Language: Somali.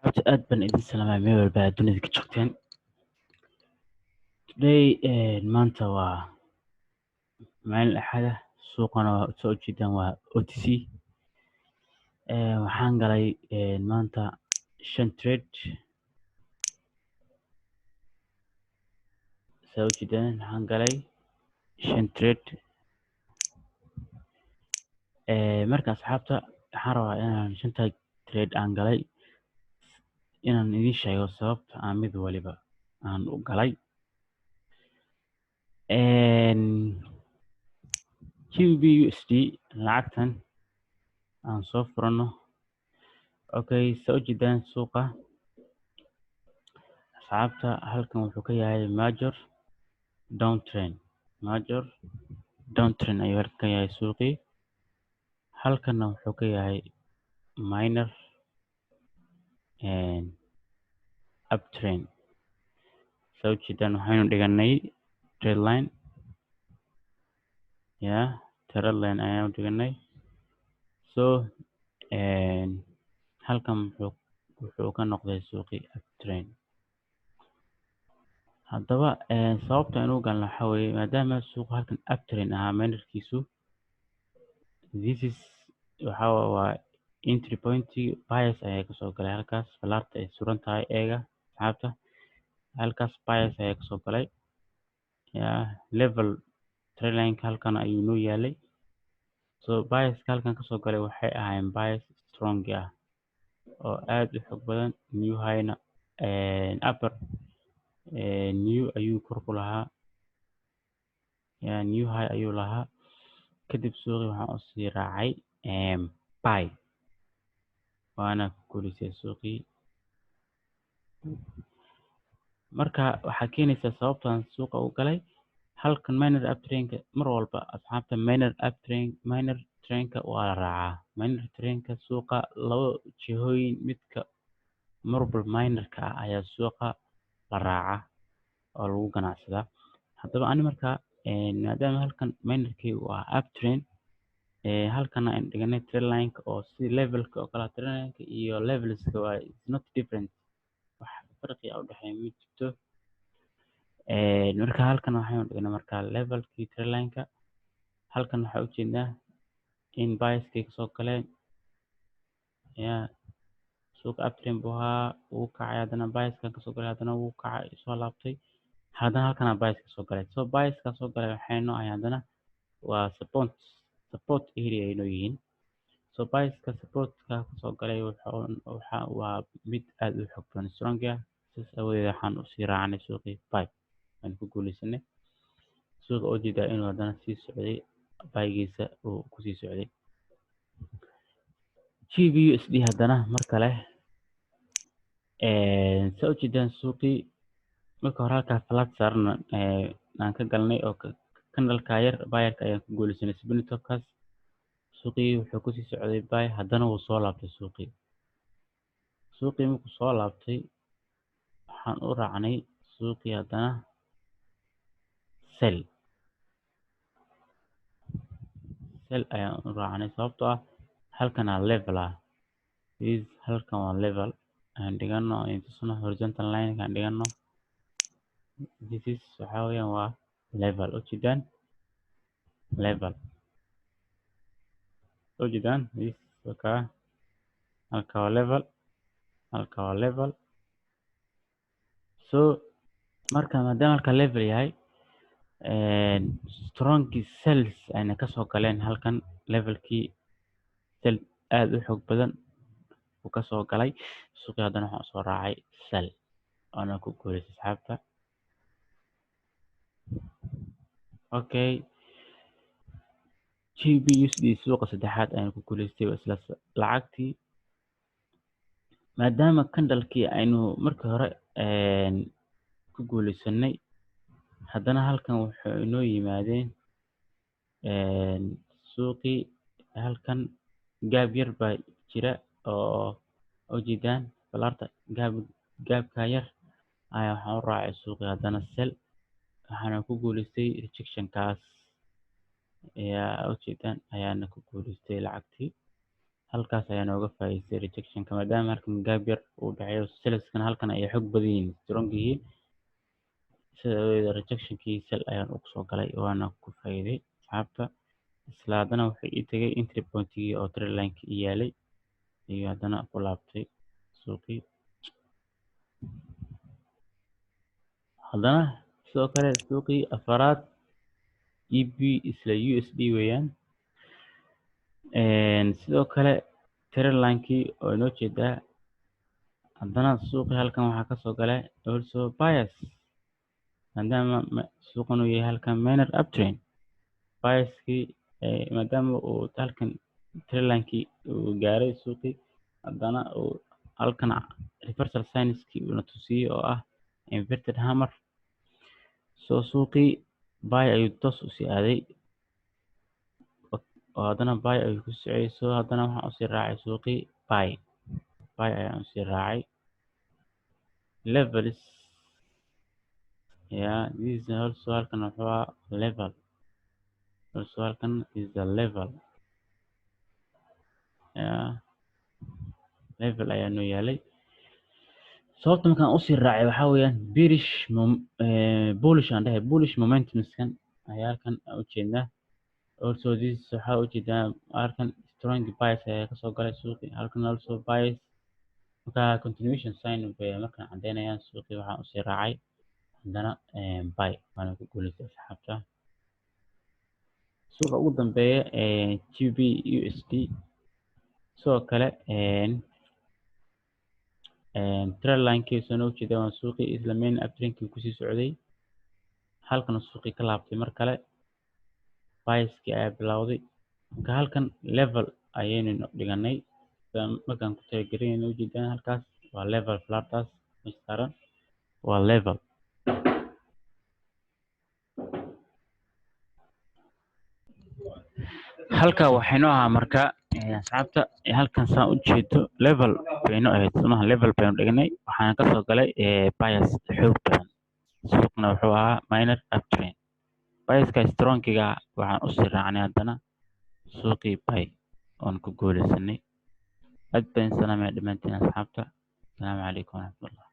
Horta aad baan idin salaamaya meel walba aad dunida ka joogteen. Today maanta waa maalin Axad ah, suuqana waa soo ujeedaan, waa OTC. Waxaan galay maanta shan trade. Soo ujeedaan, waxaan galay shan trade. Marka asxaabta, waxaan rabaa inaan shanta trade aan galay inaan idin sheego sababta aan mid waliba aan u galay. GBP USD lacagtan aan soo furano. Okay, soo ujeedaan suuqa, asxaabta, halkan wuxuu ka yahay major downtrend. Major downtrend ayuu halkan ka yahay suuqii, halkanna wuxuu ka yahay minor uptrend. Soo ujeedaan, waxaynu dhiganay trend line ya, trend line ayaanu dhiganay. So halkan wuxuu ka noqday suuqii uptrend. Haddaba sababta aan u galno waxaa weeye, maadaama suuqa halkan uptrend ahaa minorkiisu, this is waxa waa entry point bias ayaa kasoo galay halkaas. Falaarta ay suran tahay eega, asxaabta, halkaas bias ayaa kasoo galay ya. Level trendline halkan ayuu noo yaalay. So biaska halkan kasoo galay waxay ahaayeen bias strong ah oo aad u xoog badan. New highna upper new ayuu kor ku lahaa ya, new high ayuu lahaa. Kadib suuqii waxaan usii raacay buy, waana ku guuleystay suuqii. Marka waxaa keenaysaa sababtan suuqa u galay halkan minor uptrendka. Mar walba, asxaabta, minor uptrend, minor trendka waa la raacaa. Minor trendka suuqa laba jihooyin, midka mar walba minorka ah ayaa suuqa la raacaa oo lagu ganacsadaa. Haddaba ani marka maadaama halkan minorkii uu ahaa uptrend, halkan aan dhiganay trendline-ka oo si levelka oo kale, trendline-ka iyo levelska waa is not different, wax farqi ah u dhexeeya ma jirto. Marka halkan waxaynu dhignay marka levelkii trendline-ka. Halkan waxaa ujeednaa in buyerskii kasoo galeen ya. Suuqa uptrend buu ahaa, wuu kacay, haddana buyerskan kasoo galay, haddana wuu kacay, soo laabtay, haddana halkana buyers kasoo galay. So buyerska soo galay waxay noo ahay haddana waa support area ay noo yihiin. So buyerska supportka kasoo galay waxa waa mid aad u xoog badan, strong ah. Sidaas awgeed waxaan usii raacnay suuqii buy, waan ku guuleysanay. Suuqa oo jeedaa inuu haddana sii socday, buygiisa uu kusii socday. GBUSD haddana mar kale, saa ujeedaan, suuqii marka hore halkaa flat saaran aan ka galnay oo candleka yar buyerka ayaan ku guuleysanay spinning topkaas. Suuqii wuxuu kusii socday buy, haddana wuu soo laabtay suuqii. Suuqii markuu soo laabtay waxaan u raacnay suuqii haddana sell. Sell ayaan u raacnay sababtoo ah halkan aa level ah. This halkan waa level aan dhigano, aan tusno horizontal line aan dhigano. This is waxaa weeyaan waa level, ujeedaan level, ujeedaan this. Okay, halka waa level, halka waa level. So marka maadaama halka level yahay, strong sells ayna kasoo galeen halkan, levelkii sell aad u xoog badan uu kasoo galay suuqii. Haddana waxaan usoo raacay sell, waana ku guuleystay, asxaabta. Okay, GBUSD suuqa saddexaad ayaan ku guuleystay, waa isla lacagtii. Maadaama candlekii aynu markii hore ku guuleysanay, haddana halkan wuxuu inoo yimaadeen suuqii halkan gap yar baa jira oo ujeedaan falaarta gap. Gapka yar ayaa waxaan u raacay suuqii haddana sell, waxaana ku guuleystay rejectionkaas ayaa ujeedaan, ayaana ku guuleystay lacagtii. Halkaas ayaa nooga faa'iideystay rejectionka, maadaama halkan gap yar uu dhexeeyo, sellskan halkan ay xog badan yihiin, strong yihiin. Sida awgeed rejectionkii sell ayaan ugu soo galay, waana ku faa'iiday, asxaabta. Isla haddana wuxuu ii tegay entry pointigii oo trend line-ka ii yaalay iyo haddana ku laabtay suuqii. Haddana sidoo kale suuqii afaraad, EB isla USD weeyaan. Sidoo kale trend line-kii oo inoo jeedaa. Haddana suuqii halkan waxaa kasoo galay also buyers, maadaama suuqan uu yahay halkan minor uptrend. Buyerskii, maadaama uu halkan trend line-kii uu gaaray suuqii, haddana uu halkan reversal signskii uuna tusiyey oo ah inverted hammer, so suuqii buy ayuu toos usii aaday oo haddana buy ayuu ku socday. So haddana waxaan usii raacay suuqii buy, buy ayaan usii raacay levels. Yeah, this is also halkan wuxuu ahaa level, also halkan is a level. Yeah, level ayaa noo yaalay. Sababta markaan usii raacay waxaa weeyaan bearish, bullish aan dhahay, bullish momentumskan ayaa halkan ujeednaa. Also this waxaa ujeedaa halkan strong bias ayaa kasoo galay suuqii, halkan also bias. Marka continuation sign bay markaan cadeynayaan. Suuqii waxaan usii raacay haddana buy, waana ku guuleystay, asxaabta. Suuqa ugu dambeeya, GBP USD, sidoo kale trend line-kiisa noo jeeda waa suuqii isla main uptrendkii kusii socday. Halkan suuqii ka laabtay mar kale, buyskii ayaa bilowday. Marka halkan level ayaynu dhiganay markaan ku talagelinayno. Ujeedaan halkaas waa level, flartaas meesha saaran waa level. Halka waxaynu ahaa marka, asxaabta, halkan saan u jeedo level baynu ahayd somaha, level baynu dhignay. Waxaana kasoo galay bias xoog badan, suuqna wuxuu ahaa minor uptrend. Biaska strongiga waxaan usii raacnay haddana suuqii buy oon ku guuleysanay. Aad baan salaamaya dhammaantiin, asxaabta. Asalaamu calaykum waraxmatullah.